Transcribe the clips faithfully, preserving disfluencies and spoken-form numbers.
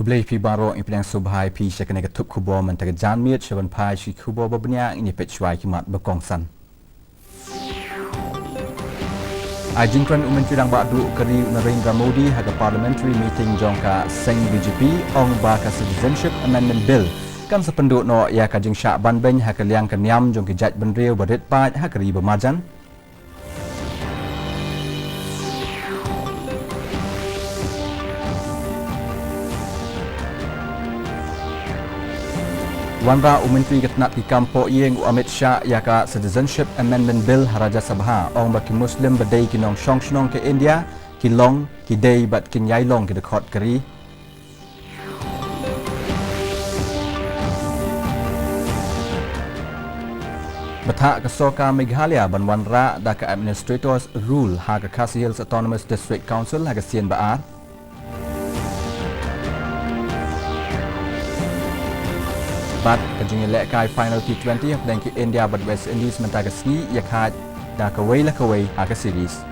Khublei phi baroh, ngi pdiang sngewbha ïa phi sha kane ka thup khubor mynta ka janmiet. Sha ban phai sha ki khubor ba bniah, ngin ïa peit shuwa ki mat ba kongsan. Ai jingkren u Myntri Rangbah Duh ka ri u Narendra Modi ha ka parliamentary meeting jong ka seng B J P, ong ba ka Citizenship Amendment Bill kan sa pynduh noh ïa ka jingshah ban beiñ ha ka liang ka niam jong ki jaitbynriew ba rit paid ha ka ri ba marjan. Wanrah u Myntri ka tnat ki kam poh ïing u Amit Shah ïa ka Citizenship Amendment Bill ha Rajya Sabha, ong ba ki Muslim ba dei ki nongshong shnong ka India ki long, ki dei bad kin ïai long ki dkhot ka ri. Bthah ka Sorkar Meghalaya ban wanrah da ka Administrator's Rule ha ka Khasi Hills Autonomous District Council ha ka sien ba ar. Bad ka jingïalehkai final T twenty hapdeng ki India bad West Indies mynta ka sngi ïakhaid da kawei la kawei ha ka series.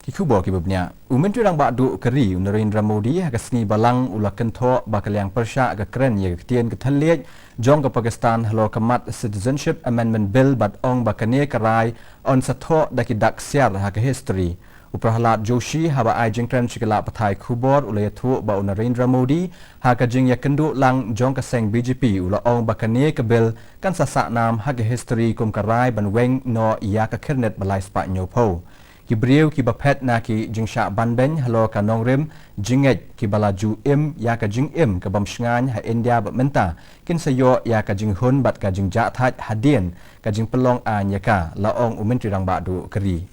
Ki khubor ki ba bniah. U Myntri Rangbah Duh ka ri u Narendra Modi ha ka sngi balang u la kynthoh ba ka liang pyrshah ka kren ïa ka ktien ka thylliej jong ka Pakistan halor ka mat Citizenship Amendment Bill bad ong ba kane ka rai yn sa thoh da ki dak siar ha ka history. U Prahlad Joshi haba ai jingkren sha ki lad pathai khubor u la ïathuh ba u Narendra Modi ha ka jingïakynduh lang jong ka seng B J P u la ong ba kane ka bill kan sa sah nam ha ka history kum ka rai ban weng noh ïa ka khyrnit ba lai spah hynñiewphew. Ki briew ki ba phet na ki jingshah ban beiñ halor ka nongrim jingngeit ki ba la ju im ïa ka jingim ka bym shngaiñ ha India bad mynta kin sa ïoh ïa ka jinghun bad ka jingjahthait hadien ka jingpynlong aiñ ïa ka, la ong u Myntri Rangbah Duh ka ri.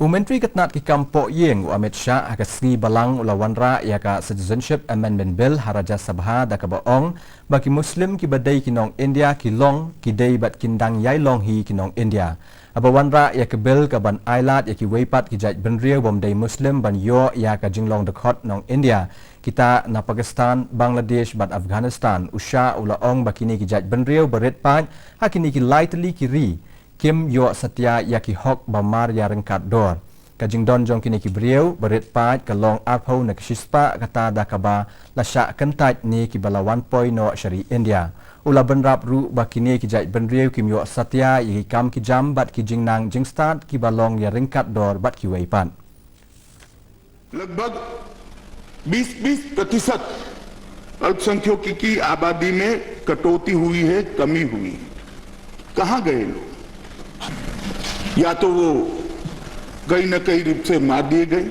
U Myntri ka tnat ki kam poh ïing u Amit Shah ha ka sngi balang u la wanrah ïa ka Citizenship Amendment Bill ha Rajya Sabha da kaba ong ba ki Muslim ki ba dei ki nong India ki long, ki dei bad kin dang ïai long hi ki nong India. Haba wanrah ïa ka bill ka ban ailad ïa kiwei pat ki jaitbynriew bym dei Muslim ban ïoh ïa ka jinglong dkhot nong India, kita na Pakistan, Bangladesh bad Afghanistan, u Shah u la ong ba kine ki jaitbynriew ba rit paid ha kine ki lai tylli ki ri kim ïoh satia ïa ki hok ba mar ïaryngkat dor. Ka jingdon jong kine ki briew ba rit paid ka long arphew na ka shispah kata da kaba la shah kyntait ne ki ba la wan poi noh sha ri India. U la bynrap ruh ba kine ki jaitbynriew kim ïoh satia ïa ki kam ki jam bad ki jingnang jingstad ki ba long ïaryngkat dor bad kiwei pat. लगभग बीस बीस प्रतिशत अल्पसंख्यकों की आबादी में कटौती हुई है, कमी हुई है। कहाँ गए लोग? या तो वो कहीं ना कहीं रूप से मार दिए गए,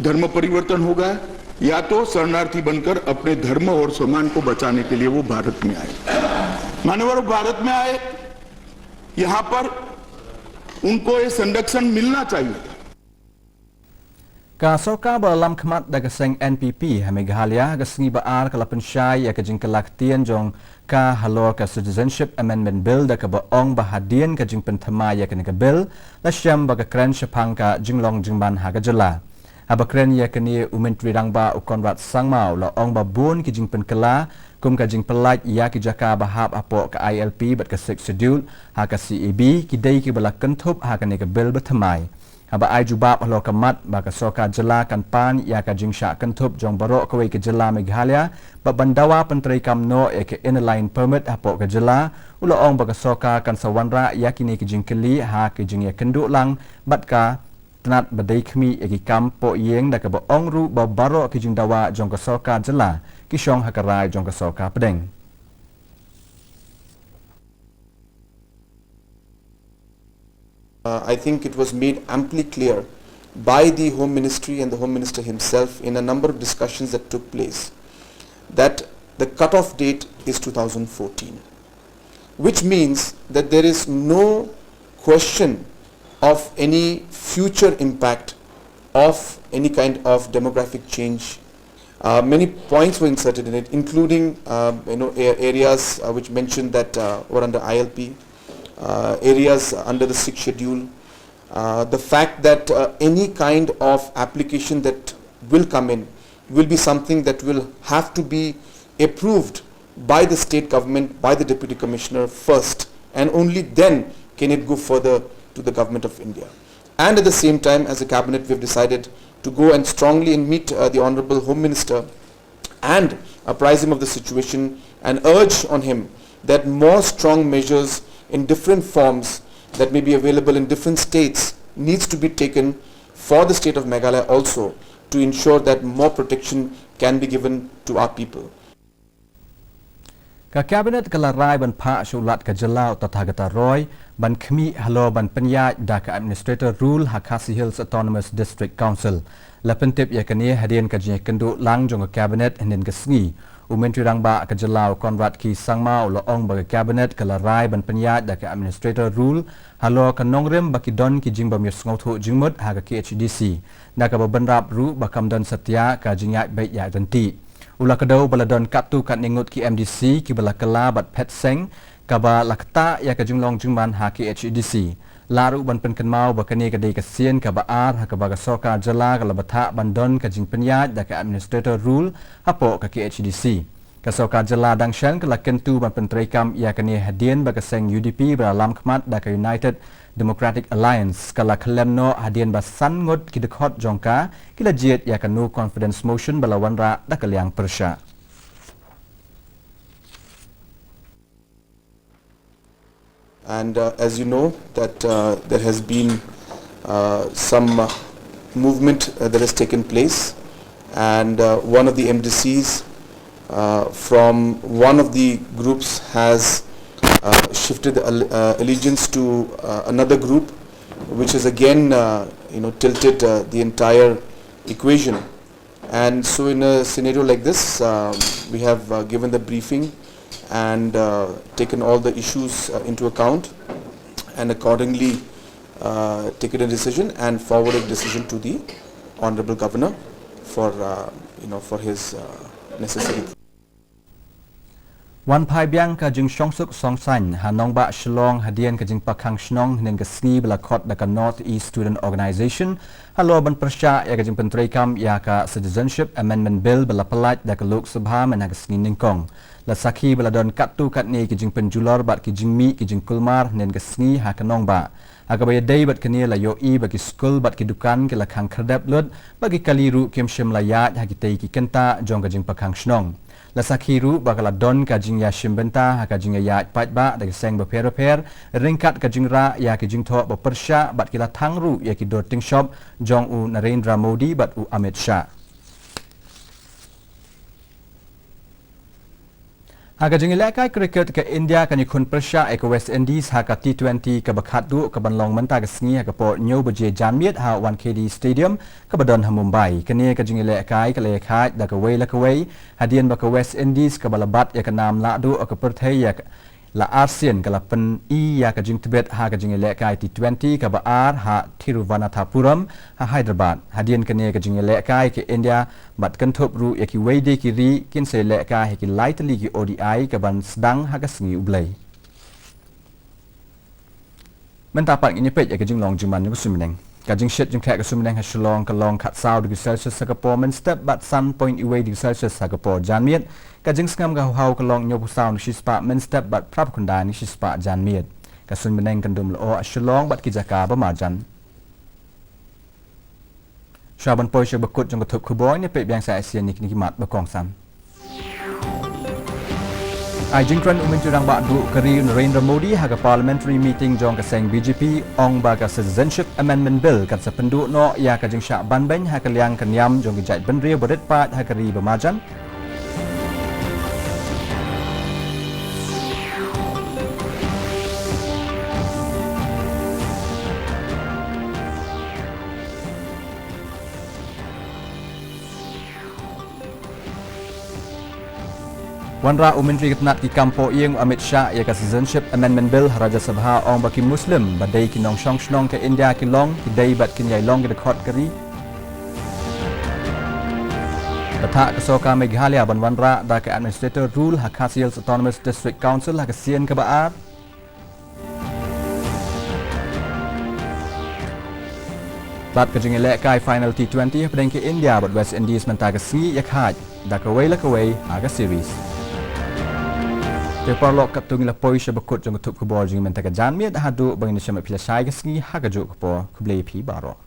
धर्म परिवर्तन हो गया, या तो शरणार्थी बनकर अपने धर्म और सम्मान को बचाने के लिए वो भारत में आए। मान्यवर, भारत में आए, यहाँ पर उनको ये संरक्षण मिलना चाहिए। Ka sorkar ba la lam khmat da ka seng N P P ha Meghalaya ha ka sngi ba ar ka la pynshai ïa ka jingkylla ktien jong ka halor ka Citizenship Amendment Bill da kaba ong ba hadien ka jingpynthymmai ïa kane ka bill la shem ba ka kren shaphang ka jinglong jingman ha ka jylla. Haba kren ïa kane u Myntri Rangbah u Conrad Sangma u la ong ba bun ki jingpynkylla kum ka jingpyllait ïa ki jaka ba hap hapoh ka I L P bad ka Sixth Schedule ha ka C A B ki dei ki ba la kynthup ha kane ka bill ba thymmai. Haba ai jubab halor ka mat ba ka sorkar jylla kan pan ïa ka jingshah kynthup jong baroh kawei ka jylla Meghalaya bad ban dawa pyntreikam noh ïa ka Inner Line Permit hapoh ka jylla, u la ong ba ka sorkar kan sa wanrah ïa kine ki jingkylli ha ki jingïakynduh lang bad ka tnat ba dei khmih ïa ki kam poh ïing da kaba ong ruh ba baroh ki jingdawa jong ka sorkar jylla ki shong ha ka rai jong ka sorkar pdeng. Uh, I think it was made amply clear by the Home Ministry and the Home Minister himself in a number of discussions that took place that the cutoff date is two thousand fourteen, which means that there is no question of any future impact of any kind of demographic change. Uh, many points were inserted in it, including, uh, you know, a- areas, uh, which mentioned that, uh, were under I L P, uh, areas under the Sixth Schedule. Uh, the fact that, uh, any kind of application that will come in will be something that will have to be approved by the state government, by the deputy commissioner first, and only then can it go further to the government of India. And at the same time, as a cabinet, we've decided to go and strongly and meet, uh, the Honorable Home Minister and apprise him of the situation and urge on him that more strong measures in different forms that may be available in different states needs to be taken for the state of Meghalaya also, to ensure that more protection can be given to our people. Ka Cabinet ka la rai ban phah sha u Lat ka jylla u Tathagata Roy ban khmih halor ban pynïaid da ka Administrator Rule ha Khasi Hills Autonomous District Council. La pyntip ïa kane hadien ka jingïakynduh lang jong ka Cabinet hynnin ka sngi. U Myntri Rangbah ka jylla u Conrad K Sangma u la ong ba ka Cabinet ka la rai ban pynïaid da ka Administrator Rule halor ka nongrim ba ki don ki jingbym ïasngewthuh jingmut ha ka K H A D C. Da kaba bynrap ruh ba kam don satia ka jingïaid beit ïaid ryntih. U la kdew ba la don katto katne ngut ki M D C kiba la kylla bad phet seng kaba la ktah ïa ka jinglong jingman ha K H A D C. Lah ruh ban pynkynmaw ba kane ka dei ka sien kaba ar ha kaba ka sorkar jylla ka la bthah ban don ka jingpynïaid da ka Administrator Rule hapoh ka K H A D C. Ka sorkar jylla dang shen ka la kyntu ban pyntreikam ïa kane hadien ba ka seng U D P ba la lam khmat da ka United Democratic Alliance ka la khyllem noh hadien ba san ngut ki dkhot jong ka ki la jied ïa ka no confidence motion ba la wanrah da ka liang pyrshah. And, uh, as you know that, uh, there has been, uh, some, uh, movement, uh, that has taken place, and, uh, one of the M D Cs, uh, from one of the groups has, uh, shifted al-, uh, allegiance to, uh, another group, which has again, uh, you know, tilted, uh, the entire equation. And so in a scenario like this, um, we have, uh, given the briefing and, uh, taken all the issues, uh, into account and accordingly, uh, taken a decision and forwarded decision to the Honorable Governor for, uh, you know, for his, uh, necessary. Wan phai biang ka jingshongsuk shongsaiñ ha nongbah Shillong hadien ka jingpyrkhat shnong hynnin ka sngi ba la khot da ka North East Student Organisation halor ban pyrshah ïa ka jingpyntreikam ïa ka Citizenship Amendment Bill ba la pyllait da ka Lok Sabha mynha ka sngi nyngkong. La sakhi ba la don katto katne ki jingpynjulor bad ki jingmih ki jingkulmar hynnin ka sngi ha ka nongbah. Ha kaba ïadei bad kane la ïohi ba ki skul bad ki dukan ki la khang khyrdep lut bad ki kali ruh kim shym la ïaid ha kitei ki kynta jong ka jingpyrkhat shnong. La sakhi ruh ba ka la don ka jingïashim bynta ha ka jingïaïaid paidbah da ki seng bapher bapher ryngkat ka jingrah ïa ki jingthoh bapyrshah bad ki la thang ruh ïa ki dur tyngshop jong u Narendra Modi bad u Amit Shah. Ha ka jingïalehkai cricket ka India kan ïakhun pyrshah ïa ka West Indies ha ka T twenty kaba khatduh kaban long mynta ka sngi ha ka por hynñiew baje janmiet ha Wankhede Stadium kaba don ha Mumbai. Kane ka jingïalehkai ka la ïakhaid da kawei la kawei hadien ba ka West Indies kaba la bat ïa ka nam lahduh ka pyrthei ïa ka la arsien ka la pyni ïa ka jingtbit ha ka jingïalehkai T twenty kaba ar ha Thiruvananthapuram ha Hyderabad. Hadien kane ka jingïalehkai ka India bad kynthup ruh ïa kiwei de ki ri kin sa ïalehkai ha ki lai tylli ki O D I kaban sdang ha ka sngi U Blei. Mynta pat ngin ïa peit ïa ka jinglong jingman jong ka suiñ bneng. Ka jingshit jingkhreh ka suiñ bneng ha Shillong ka long khatsaw degree Celsius ha ka por mynstep bad san point wei degree Celsius ha ka por janmiet. Ka jingsngem ka hawhaw ka long hynñiewphew saw degree shispah mynstep bad phra phew khyndai degree shispah janmiet. Ka suiñ bneng kan dum lyoh ha Shillong bad ki jaka ba marjan. Shuwa ban poi sha ba kut jong ka thup khubor, ngin ïa peit biang sa shisien ïa kine ki mat ba kongsan. Ai jingkren u Myntri Rangbah duh ka ri u Narendra Modi ha ka parliamentary meeting jong ka seng B J P, ong ba ka Citizenship Amendment Bill kan sa pynduh noh ïa ka jingshah banbeiñ ha ka liang ka niam jong ki jaitbynriew ba rit paid ha ka ri ba marjan. Wanrah u Myntri ka tnat ki kam pohiing u Amit Shah ïa ka Citizenship Amendment Bill ha Rajya Sabha, ong ba ki Muslim ba dei ki nongshong shnong ka India ki long, ki dei bad kin ïai long ki dkhot ka ri. Bthah ka sorkar Meghalaya ban wanrah da ka Administrator Rule ha Khasi Hills Autonomous District Council ha ka sien kaba ar. Bad ka jingïalehkai final T twenty hapdeng ka India bad West Indies mynta ka sngi ïakhaid da kawei la kawei ha ka series. Paralok, katto ngi la poi sha ba kut jong ka thup khubor jong ngi mynta ka janmiet, haduh ba ngin ïashem bad phi lashai ka sngi ha kajuh ka por. Khublei ïa phi baroh.